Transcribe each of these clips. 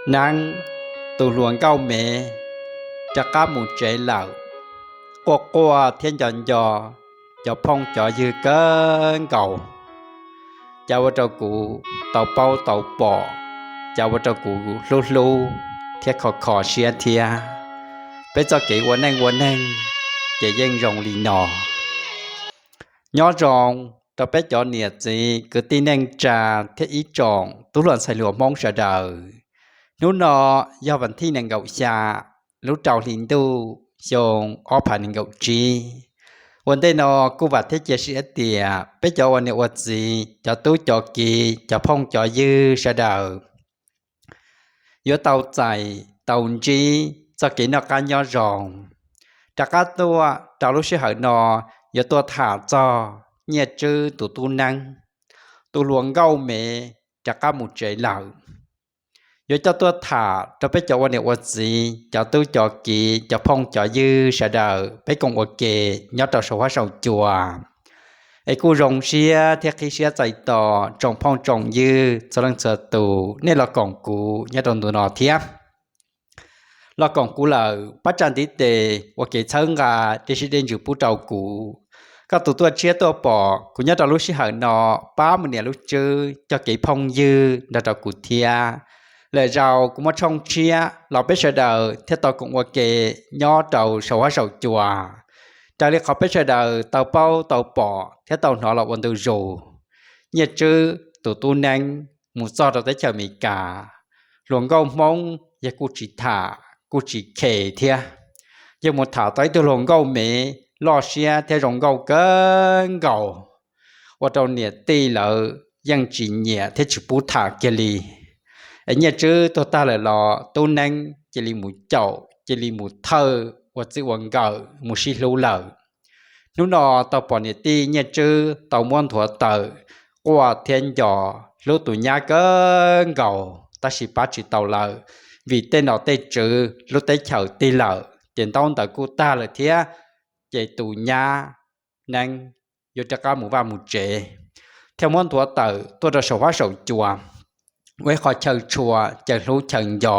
Neeb, tus hluas nkauj me, rov qab mus tsev lawm. Quaj quaj thiab nco nco cov phooj cov ywg kawg nkaus. Cas ua rau kuv tau paub tau pom, cas ua rau kuv hlub hlub thiab kho kho siab thiab. Peb txoj kev ua neej ua neeg ces yeej zoo li no. Nyob zoo rau peb cov niam txiv kwv tij neej tsa thiab ib tsoom tub hluas ntxhais hluas Hmoob sawv daws. Hnub no yog vas thij nees nkaum xya lub rau hli ntuj xyoo ob phav nees nkaum tsib. Ua ntej no kuj vam thiab cia siab tias peb cov ua niam ua txiv, cov tub cov kiv, cov phooj cov ywg sawv daws yuav tau txais tau ntsib txoj kev noj qab nyob zoo. Rov qab tuaj rau lub sij hawm no yuav tuaj tham txog Nyiaj Tswb tus tub Neeb, tus hluas nkauj me rov qab mus tsev lawm. Yuav coj tuaj tham rau peb cov ua niam ua txiv, cov tub cov kiv, cov phooj cov ywg sawv daws peb koom ua ke nyob rau saum huab saum cua. Es kuj zoo siab thiab qhib siab txais tos tsoom phooj tsoom ywg txhua leej txhua tus nej los koom kuv nyob rau ntu no thiab. Los koom kuv lawm pab tsa ntiv tes ua kev txhawb nqa dej siab dej ntsws pub rau kuv. Koj tus tuaj tshiab tuaj pom kuv nyob rau lub sij hawm no, pab mus nias lub tswb coj kev phooj ywg nrog rau kuv thiab. Lwm zaus kuv muaj tshooj tshiab los peb sawv daws thiaj tau koom ua ke nyob rau saum huab saum cua, raws li qhov peb sawv daws tau paub tau pom thiab tau hnov los ua ntu zus. Nyiaj Tswb tus tub Neeb mus txog rau teb chaws Amelikas, hluas nkauj Hmoob yog kuj tsis tham kuj tsis khes thiab, yog mus tham tau ib tug hluas nkauj me loj siab thiab zoo nkauj kawg nkaus, ua rau niam tij lawv yeej tsis nyiam thiab tsis pub tham kiag li. Es Nyiaj Tswb tuag tag lawm los tub Neeb cia li mus caum cia li mus thawj ua txij ua nkawm mus sib hlub lawm. Hnub no tau pom niam tij Nyiaj Tswb tau muab nthuav tawm, quaj thiab nco, hlub tus nyab kawg nkaus tab sis pab tsis tau lawm, vim tej nom tej tswv lub teb chaws tig lawm ces ntaub ntawv kuj tag lawm thiab, ces tus nyab Neeb yuav rov qab mus vaj mus tsev, thiaj muab nthuav tawm tuaj rau saum huab saum cua ua ib qho chaw tshua chaw hlub chaw nco.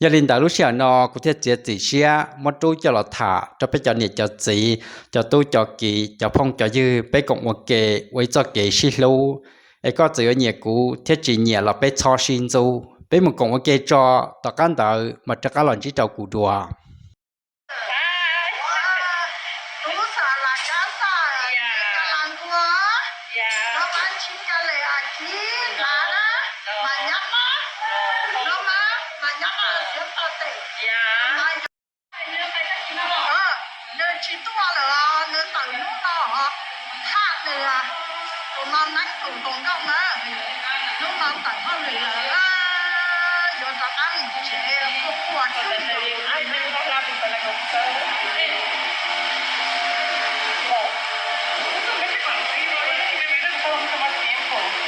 Yog li ntawd lub sij hawm no kuv thiaj txiav txim siab muab rub coj los tham rau peb cov niam cov txiv, cov tub cov kiv, cov phooj cov ywg peb koom ua ke ua ib txoj kev sib hlub. Es koj txawm yuav nyiam kuv thiab tsis nyiam los peb txhob sib ntxub, peb mus koom ua ke tso, tom qab ntawd mas rov qab los ntsib rau kuv dua. Nws tsis tuaj lawm, nws tawm hnub no, thaj nws, tus no Neeb tus hluas nkauj na, hnub no tawm hauj lwm lawm, yuav rov qab mus tsev, quaj quaj tub.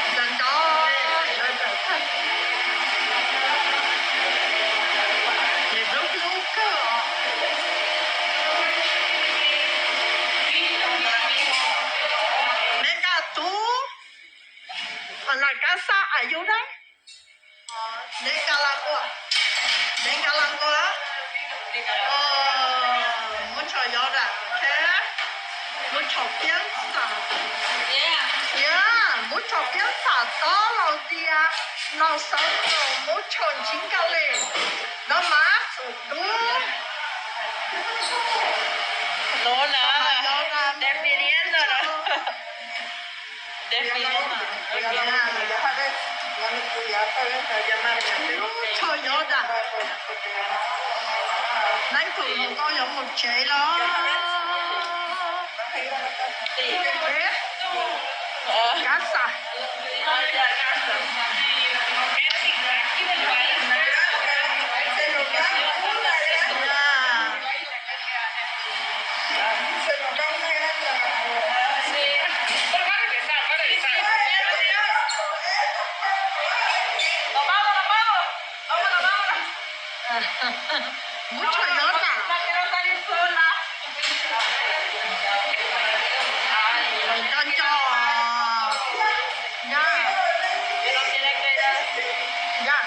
Nco nco sawv daws, ces hlub hlub kawg os. Neb nqa tus, a, la casa ayuda. Neb nqa la ua, neb nqa la ua. Muab tso yov dam, muab tso piab xam, muab tso piab xam tob laus tias laus xav kom muab tso ntsib nka le, no mas xum dub. Definiendo, ¿no? Definiendo. Muab tso yov dam. Neeb tus hluas nkauj yuav mus tsev los. Casa. Muab tso yov dam. Nco nco. Ya. Ya.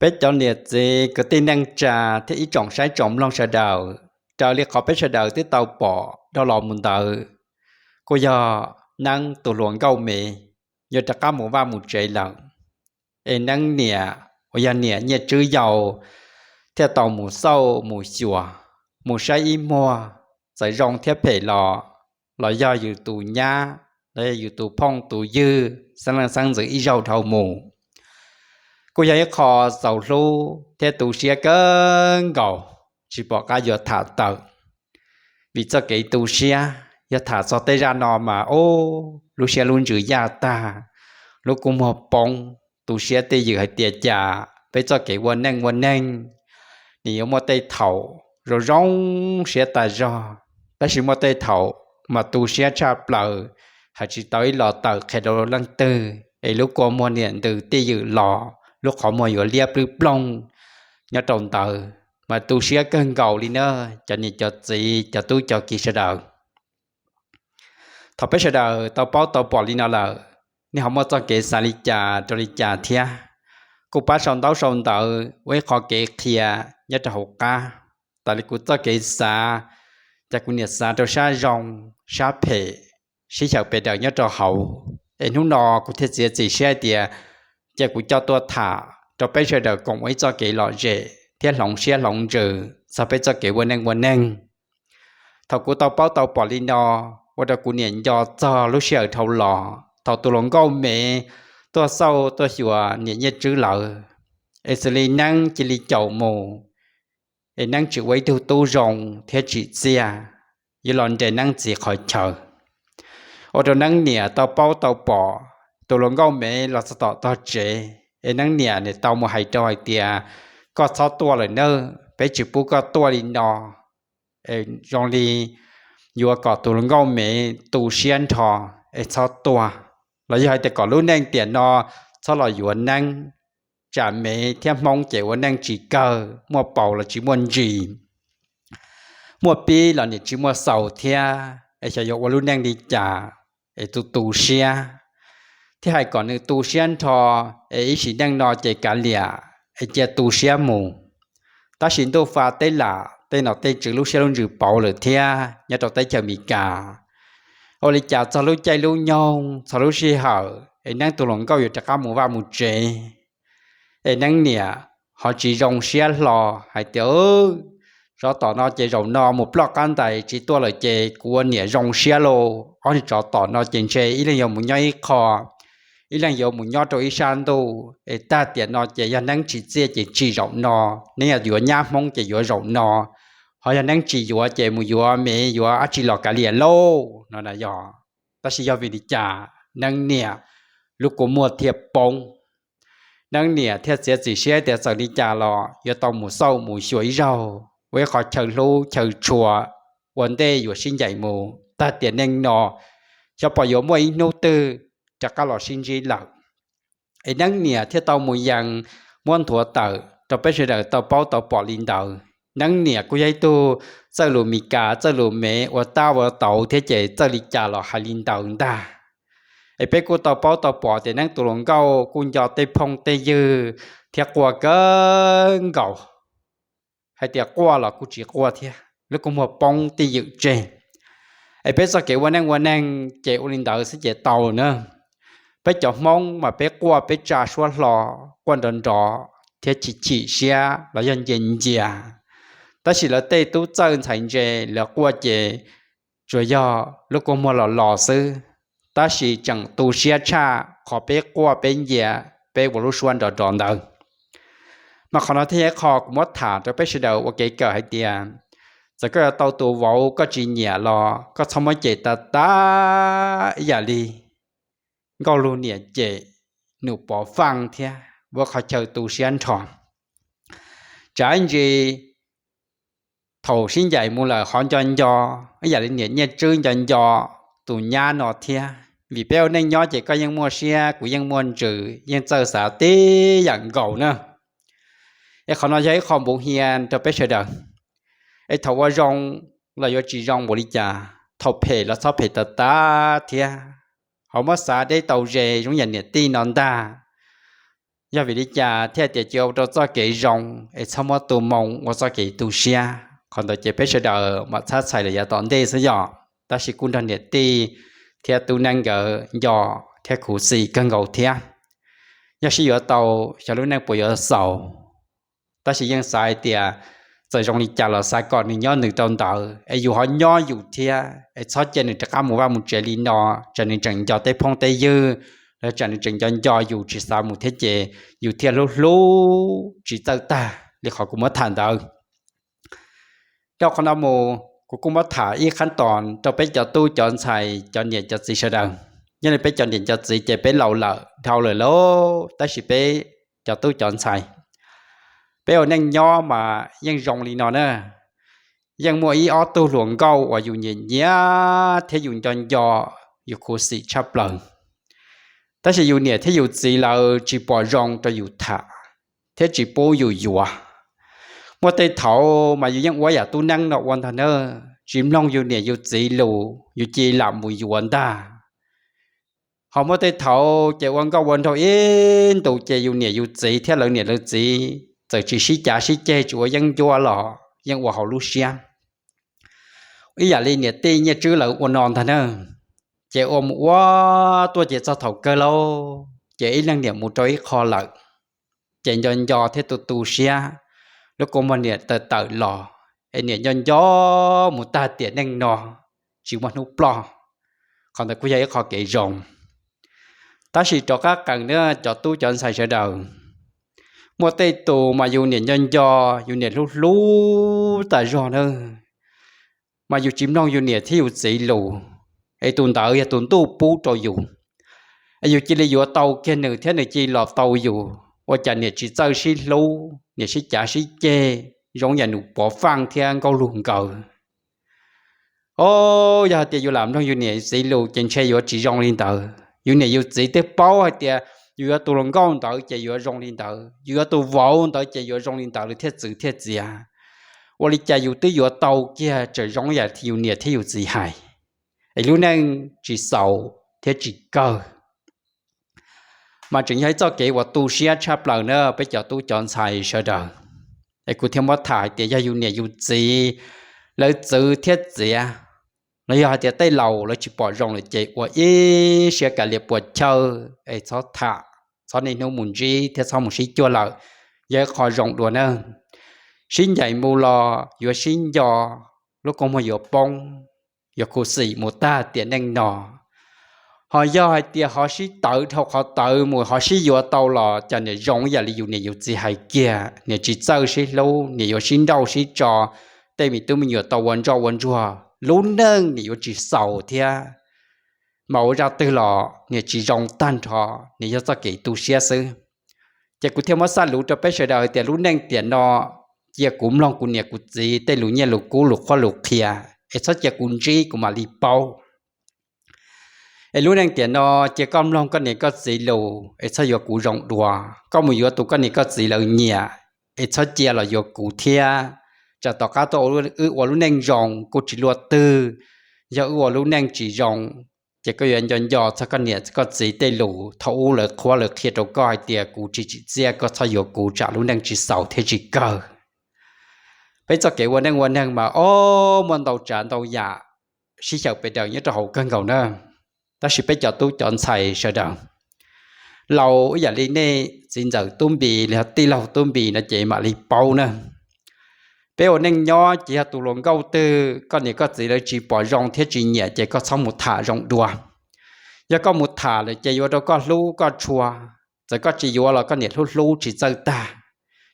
Peb cov niam txiv kwv tij neej tsa thiab ib tsoom saib tsoom mloog sawv daws, raws li qhov peb sawv daws twb tau pom dhau los mus ntawd, kuj yog Neeb tus hluas nkauj me yuav rov qab mus vaj mus tsev lawm. Es Neeb niam uas yog niam Nyiaj Tswb yau thiaj tau mus xauj mus xyuas, mus saib ib muag, txawm zoo thiab phem los, los yog yus tus nyab, los yog yus tus phooj tus ywg, xeeb leej xeeb ntxwv ib zaug dhau mus. Kuj yog ib qho txaus hlub thiab tu siab kawg nkaus, tsis pom qab yuav tham tawm. Vim txoj kev tu siab, yog tham txog tej zaj no mas ub, lub siab lub ntsws yaj tag, lub kua muag poob, tu siab twj ywm hais tias cas peb txoj kev ua neej ua neeg, nws yuav muaj tej thaum zoo zoo siab tas zog, tab sis muaj tej thaum mas tu siab tshaj plaws, hais tsis tau ib los tawm qhia rau leej twg, es lub kua muag niam ntws twj ywm los lub qhov muag yuav liab plwb ploog nyob rau ntawd, mas tu siab kawg nkaus li na cov niam cov txiv cov tub cov kiv sawv daws. Thaum peb sawv daws tau paub tau pom li no lawm, nej ho muaj txoj kev xav li cas rau li cas thiab? Kuj pab sau ntaub sau ntawv ua ib qho kev qhia nyob rau hauv qab. Tas li kuv txoj kev xav, ces kuv niam xav rau sab zoo, sab phem, sib xyaw pes daws nyob rau hauv. Es hnub no kuv thiaj txiav txim siab hais tias, cia kuv coj tuaj tham rau peb sawv daws koom ua ib txoj kev lom zem thiab hloov siab hloov ntsws txog peb txoj kev ua neej ua neeg. Thaum kuv tau paub tau pom li no, ua rau kuv niam nco txog lub sij hawm dhau los thaum tus hluas nkauj me tuaj xauj tuaj xyuas niam Nyiaj Tswb lawv, es xws li Neeb cia li caum mus, es Neeb tsis ua ib tug tub zoo thiab tsim txiaj, yuav los nres Neeb txiv qhov chaw. Ua rau Neeb niam tau paub tau pom tus hluas nkauj me los txog tom tog tsev, es Neeb niam nws tau mus hais rau hais tias, koj txhob tuaj lawm nawb, peb tsis pub koj tuaj li no. Es zoo li yuav kom tus hluas nkauj me tu siab nrho, es txhob tuaj. Los yog hais tias kom lub neej tiam no txhob los yuav Neeb, tsam me thiab Hmoob ces ua neej tsis kawg, muaj paus los tsis muaj ntsis, muaj pib los nim tsis muaj xaus thiab, es xyov yuav ua lub neej li cas, es tu tu siab. Thiab hais kom nws tu siab nrho, es ib sim neej no ces kav liam, es cia tu siab mus. Tab sis ntuj fa teb lam tej nom tej tswv lub siab lub ntsws pauv lawm thiab nyob rau teb chaws Amelikas. Ua li cas txog lub caij lub nyoog txog lub sij hawm es Neeb tus hluas nkauj yuav rov qab mus vaj mus tsev, es Neeb niam ho tsis zoo siab hlo hais tias, tsov tom no ces zaum no mus ploj qab ntais tsis tuaj lawm ces kuv ua niam zoo siab lauj. Ob niag tsov tom no ces ntshe ib leeg yuav mus nyob ib qho, ib leeg yuav mus nyob rau ib sab ntuj, es tag tiam no ces yog Neeb tsim txiaj ces tsim zaum no, Neeb yuav nyab Hmoob ces yuav zaum no, ho yog Neeb tsis yuav ces mus yuav me yuav dab tsi los kav liam lauj no na yog. Tab sis yog vim li cas Neeb niam lub kua muag thiaj poob? Neeb niam thiaj txiav txim siab tias txawm li cas los yuav tau mus xauj mus xyuas ib zaug, ua ib qho chaw hlub chaw tshua, ua ntej yuav sib ncaim mus tag tiam neej no, xyov puas yuav muaj ib hnub twg rov qab los sib ntsib lawm. Es Neeb niam thiaj tau mus yees muab nthuav tawm rau peb sawv daws tau paub tau pom li ntawd. Neeb niam kuj yog ib tug txawj lus Meskas txawj lus Mev ua tab ua tauv thiab ces txawj li cas los hais li ntawd ntag. Es peb kuj tau paub tau pom tias Neeb tus hluas nkauj kuj nco tej phooj tej ywg thiab quaj kawg nkaus, hais tias quaj los kuj tsis quaj thiab, lub kua muag poob twj ywm tseg. Es peb txoj kev ua neej ua neeg ces ua li ntawd xwb ces tau na. Peb cov Hmoob mas peb quaj peb tsa suab hlo, quaj nrov nrov thiab chim chim siab los yog ncia ncia. Tab sis lawv tej tub txawj ntxhais ntse lawv quaj ces tsuas yog lub kua muag los los xwb, tab sis tseem tu siab tshaj qhov peb quaj peb ncia, peb ua lub suab nrov nrov ntawd. Mas qhov no thiaj yog ib qho kuv muab tham rau peb sawv daws ua kev kawm hais tias, Txawm koj yuav tau tus vauv koj tsis nyiam los koj txhob muab cem tas tas ib yam li Nkauj Lug niam cem Num Pov Faaj thiab, ua qhov chaw tu siab nrho. Tsam ib ntsis thaum sib ncaim mus lawm ho nco nco ib yam li niam Nyiaj Tswb nco nco tus nyab no thiab. Vim peb ua neej nyob ces koj yeej muaj siab kuv yeej muaj ntsws, yeej txawj xav tib yam nkaus na. Es qhov no yog ib qho npuv hia rau peb sawv daws. Es thaum ua zoo los yuav tsis zoo npaum li cas, thaum phem los txhob phem tas tas thiab. Ho muab xav deb tau ze zoo yam niam tij no ntag. Yog vim li cas thiaj tias cia ua rau txoj kev zoo es txhob muab tu moo ua txoj kev tu siab? Qhov ntawd ces peb sawv daws mam txhab txhais lawm yav tom ntej xwb yom, tab sis kuj nrog niam tij thiab tub neeb nkawd nco thiab khuv xim kawg nkaus thiab. Yog sib yuav tau, xyov lub neej puas yuav xaus. Tab sis yeej xav hais tias txawm zoo li cas los xav kom nws nyob nws rau ntawd es yus ho nyob yus thiab, es txhob cia nws rov qab mus vaj mus tsev li no, tsam nws tseem nco tej phooj tej ywg, los tsam nws tseem nco nco yus tsis xav mus thiab ces yus thiaj hlub hlub tsis txawj tag li qhov kuv muab tham ntawd. Dhau qhov no mus kuv kuj muab tham ib qhab tos rau peb cov tub cov ntxhais cov niam cov txiv sawv daws. Nyob li peb cov niam cov txiv ces peb laus lawm dhau lawm lauj, tab sis peb cov tub cov ntxhais, peb ua neej nyob mas yeej zoo li no na. Yeej muaj ib ob tug hluas nkauj uas yus nyiam nyiam thiab yus nco nco, yus khuv xim tshaj plaws. Tab sis yus niam thiab yus txiv lawv tsis pom zoo rau yus tham thiab tsis pub yus yuav. Muaj tej thaum mas yus yeej ua yam tub neeb no ua ntag na, tsis mloog yus niam yus txiv lus yus cia li lam mus yuav ntag. Ho muaj tej thaum ces ua nkauj ua nraug ib ntus ces yus niam yus txiv thiab lawv niam lawv txiv txawm tsis sib cav sib ceg tsis ua yeeb ncuab los yeej ua hauv lub siab. Ib yam li niam tij Nyiaj Tswb lawv ua no ntag na, ces ua mus ua tuaj ces txog thaum kawg lauj ces ib leeg niam mus rau ib qho lawm, ces nco nco thiab tu tu siab, lub kua muag niam tawm tawm los, es niam nco nco mus tag tiam neej no tsis muaj hnub ploj. Qhov ntawd kuj yog ib qho kev zoo. Tab sis rov qab qees na cov tub cov ntxhais sawv daws, muaj tej tus mas yus niam nco nco, yus niam hlub hlub tas zog na, mas yus tsis mloog yus niam thiab yus txiv lus, es tus ntawd yog tus ntuj pub rau yus, es yus cia li yuav tau kiag nws thiab nws cia li los tau yus, ua cas niam tsis txawj sib hlub, niam sib cav sib ceg zoo yam Num Pov Faaj thiab Nkauj Lug nkawd. O, yog hais tias yus lam mloog yus niam txiv lus ces ntshe yuav tsis zoo li ntawd. Yus niam yus txiv twb paub hais tias yus yuav tus hluas nkauj ntawd ces yuav zoo li ntawd, yus yuav tus vauv ntawd ces yuav zoo li ntawd li thiaj txwv thiaj txiav. Ua li cas yus twb yuav tau kiag tseem zoo yam yus niam thiab yus txiv hais, es lub neej tsis xaus thiab tsis kawg. Mas tseem yog ib txoj kev uas tu siab tshaj plaws na peb cov tub cov ntxhais sawv daws. Es kuv thiaj muab tham hais tias yog yus niam yus txiv lawv txwv thiab txiav, los yog hais tias tej laus lawv tsis pom zoo lawm ces ua ib siab kav liam puas chawj es txhob tham, txhob niaj hnub mus ntsib thiab txhob mus sib cuag lawm, yog ib qho zoo dua na. Sib ncaim mus los yuav sib nco, lub kua muag yuav poob, yuav khuv xim mus tag tiam neej no. Ho yog hais tias ho sib tawv dhau qhov tawv mus ho sib yuav tau los cas niam zoo ib yam li yus niam yus txiv hais kiag, niam tsis txawj sib hlub, niam yuav sib nrauj sib tso, tej me tub me nyuam tau ua ntsoj ua ntsuag, lub neej niam yuav tsis xaus thiab. Mas ua zaj twg los niam tsis zoo tag nrho, niam yog txoj kev tu siab xwb. Ces kuv thiaj muab xaj lus rau peb sawv daws hais tias lub neej tiam no, cia kuv mloog kuv niam kuv txiv tej lus nyiaj lus kub lus qhuab lus qhia, es txhob cia kuv ntsib kuv mam li paub. Es lub neej tiam no cia koj mloog koj niam koj txiv lus es txhob yuav kuv zoo dua. Koj mus yuav tus koj niam koj txiv lawv nyiam, es txhob cia los yuav kuv thiab. Tsam tom qab tuaj wb ua lub neej zoo kuj tsis luaj twg. Yog wb ua lub neej tsis zoo, ces koj yuav nco nco txog koj niam koj txiv tej lus thaum ub lawv qhuab lawv qhia rau koj hais tias kuv tsis tsim txiaj, koj txhob yuav kuv tsam lub neej tsis xaus thiab tsis kawg. Peb txoj kev ua neej ua neeg mas o, muaj ntau tsav ntau yam sib xyaw pes daws nyob rau hauv kawg nkaus na. Tab sis peb cov tub cov ntxhais sawv daws, laus ib yam li nej txiv ntxawm Tub Npis los yog tij laug Tub Npis no ces mam li paub na. Peb ua neej nyob ces yog tus hluas nkauj twg koj niam koj txiv lawv tsis pom zoo thiab tsis nyiam ces koj txhob mus tham zoo dua. Yog koj mus tham lawm ces yuav rau koj hlub koj tshua. Txawm koj tsis yuav los koj niam hlub hlub tsis txawj tag.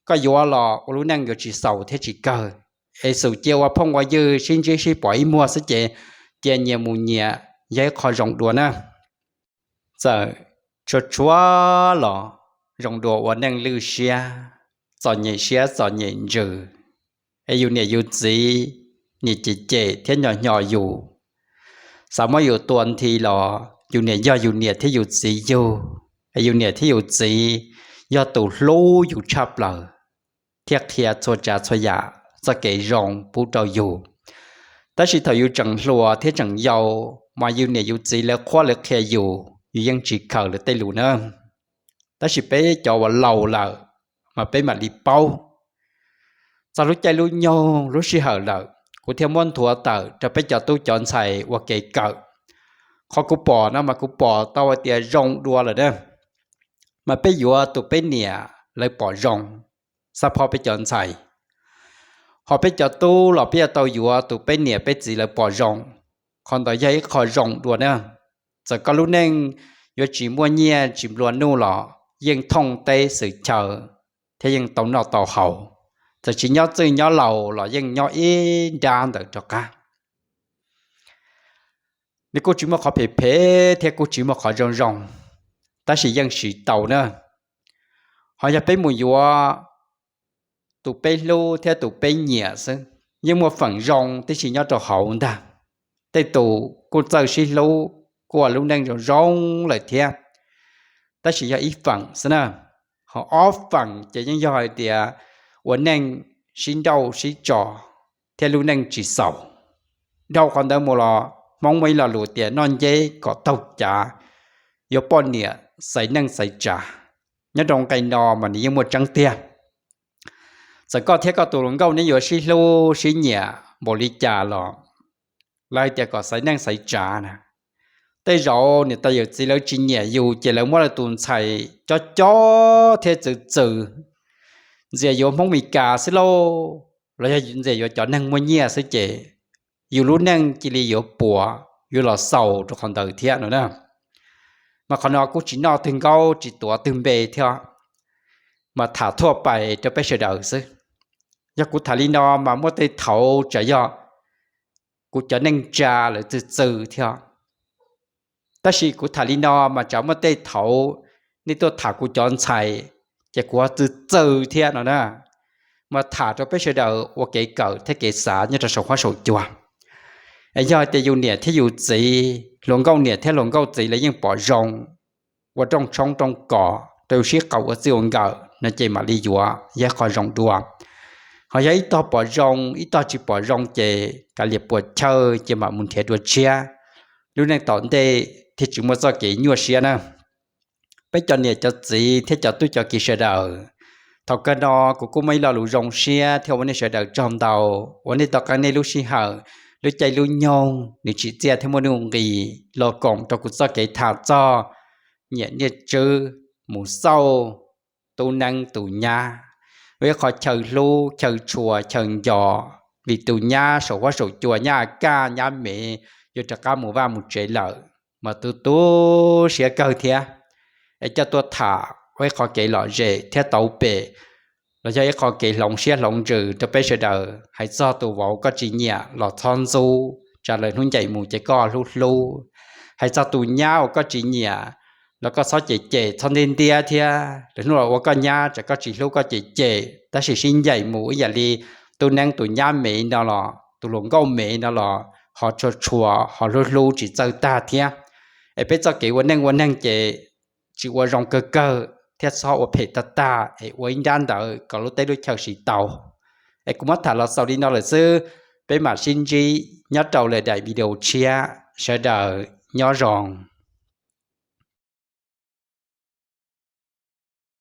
Koj yuav los ua lub neej yuav tsis xaus thiab tsis kawg. es xum cia ua phooj ua ywg sib ntsib sib pom ib muag xwb ces cia nyias mus nyias yog ib qho zoo dua na. Txawm tshua tshua los zoo dua ua neej lwj siab, txom nyem siab txom nyem ntsws, es yus niam yus txiv nim cem cem thiab nyo nyo yus, xav muab yus tua nthi los yus niam yog yus niam thiab yus txiv yug, es yus niam thiab yus txiv yog tus hlub yus tshaj plaws thiab qhia txhua tsav txhua yam txoj kev zoo pub rau yus. Tab sis thaum yus tseem hluas thiab tseem yau, mas yus niam yus txiv lawv qhuab lawv qhia yus, yus yeej tsis khaws lawv tej lus na. Tab sis peb cov uas laus lawm, mas peb mam li paub. Txog lub caij lub nyoog lub sij hawm lawm, kuv thiaj muab nthuav tawm rau peb cov tub cov ntxhais ua kev kawm. Qhov kuv pom no mas kuv pom tau hais tias zoo dua lawm na. Mas peb yuav tus peb niam lawv pom zoo, xab phob peb cov ntxhais, ho peb cov tub los peb yuav tau yuav tus peb niam peb txiv lawv pom zoo. Qhov ntawd yog ib qho zoo dua na. Txawm koj lub neej yuav tsis muaj nyiaj tsis nplua nuj los yeej thooj teb xwm chaw thiab yeej tau noj tau haus. Txawm tsis nyob txwj nyob laus los yeej nyob ib nrab ntawd rov qab. Nws kuj tsis muaj qhov phem phem thiab kuj tsis muaj qhov zoo zoo, tab sis yeej siv tau na. Ho yog peb mus yuav tus peb hlub thiab tus peb nyiam xwb, yeej muaj feem zoo tib si nyob rau hauv ntag. Tej tus kuj txawj sib hlub, kuj ua lub neej zoo zoo lawm thiab, tab sis yog ib feem xwb na. Ho ob feem ces yeej yog hais tias ua neej sib nrauj sib tso thiab lub neej tsis xaus. Dhau qhov ntawd mus los Hmoob muaj ib lo lus tias noj nceb kom taug cav, yuav poj niam xaiv neej xaiv tsav. Nyob rau nqe no mas nws yeej muaj tseeb tiag. Txawm koj thiab koj tus hluas nkauj neb yuav sib hlub sib nyiam npaum li cas los lawv hais tias kom xaiv neej xaiv tsav na. Tej zaum niam tais yawm txiv lawv tsis nyiam yus ces lawv muab lawv tus ntxhais cob cob thiab txwv txwv, ntxias yuav Hmoob Mes Kas xwb lauj, los yog ntxias yuav cov neeg muaj nyiaj xwb ces yus lub neej cia li yuav puas, yuav los xaus rau qhov ntawd thiab no na. Mas qhov no kuj tsis noj twg nkaub tsis tuav twg npe thiab, mas tham thuaj pais rau peb sawv daws xwb. Yog kuv tham li no mas muaj tej thaum tsam yog kuv cov neej tsa lawv txwv txwv thiab. Tab sis kuv tham li no mas tsam muaj tej thaum nej tuaj tham kuv cov ntxhais ces kuv ho txwv txwv thiab no na. Mas tham rau peb sawv daws ua kev kawm thiab kev xav nyob rau saum huab saum cua. Es yog hais tias yus niam thiab yus txiv, hluas nkauj niam thiab hluas nkauj txiv lawv yeej pom zoo ua rooj tshoob rooj kos rau yus sib qaum ua txij ua nkawm no ces mam li yuav yog qhov zoo dua. Ho yog ib tog pom zoo ib tog tsis pom zoo ces kav liam puas chawj ces mam mus nrhiav dua tshiab, lub neej tom ntej thiaj tsis muaj txoj kev nyuaj siab na. Peb cov niam cov txiv thiab cov tub cov kiv sawv daws, thaum kawg no kuv kuj muaj ib lo lus zoo siab thiab ua nej sawv daws tsaug ntau uas nej tau qee nej lub sij hawm, lub caij lub nyoog nws tsim txiaj thiab muaj nuj nqis los koom rau kuv txoj kev tham txog nyiam niaj tswb, mus xauj tub neeb tus nyab, ua ib qho chaw hlub chaw tshua chaw nco, vim tus nyab saum huab saum cua nyab a kaj nyab mev yuav rov qab mus vaj mus tsev lawm, mas tu tu siab kawg thiab. Es coj tuaj tham ua ib qho kev lom zem thiab tau pem, los yog ib qho kev hloov siab hloov ntsws rau peb sawv daws. Hais txog tus vauv koj tsis nyiam los txhob ntxub, tsam lawm hnub ncaim mus ces koj hlub hlub. Hais txog tus nyab uas koj tsis nyiam los koj txhob cem cem txhob ntiab ntiab thiab, lwm hnub los ua koj nyab tsam koj tsis hlub koj cem cem, tab sis sib ncaim mus ib yam li tub neeb tus nyab mev no los tus hluas nkauj mev no los ho tshua tshua ho hlub hlub tsis txawj tag thiab. Es peb txoj kev ua neej ua neeg ces tsis ua zoo kawg kawg thiab txhob ua phem tag tag es ua ib nrab ntawd kom lub teb lub chaw siv tau. Es kuv muab tham los xaus li no lawm xwb, peb mam sib ntsib nyob rau lwm daim video tshiab, sawv daws nyob zoo.